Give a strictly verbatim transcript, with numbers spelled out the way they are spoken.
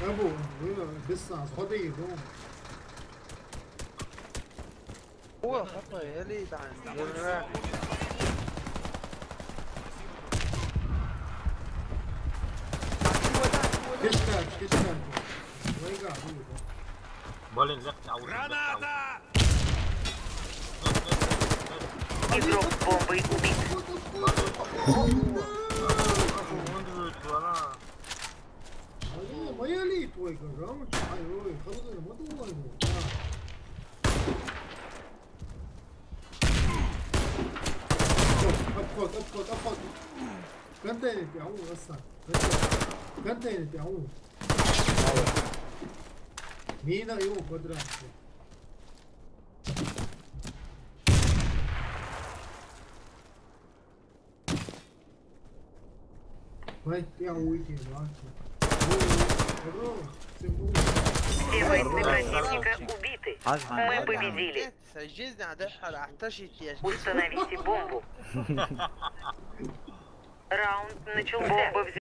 Abu, bu ya, biz sans, hadi, bu. Ulan, yapma, eli daha. Geç kaldı, geç kaldı. Vay be, bu ya. Блин, легче ауыр. Граната! Игрок с бомбой убит. Али, мая ли твой гагауч? Ай, ой, хорошо, вот он. Обход, обход, обход. Контейнер, я, он, Асан. Контейнер, я, он. Мина, я, он, квадрат. Вай, я уйти, ладно. Здорово, всем удачи. Все бойцы противника убиты. Мы победили. Установите бомбу. Раунд начался. Бомба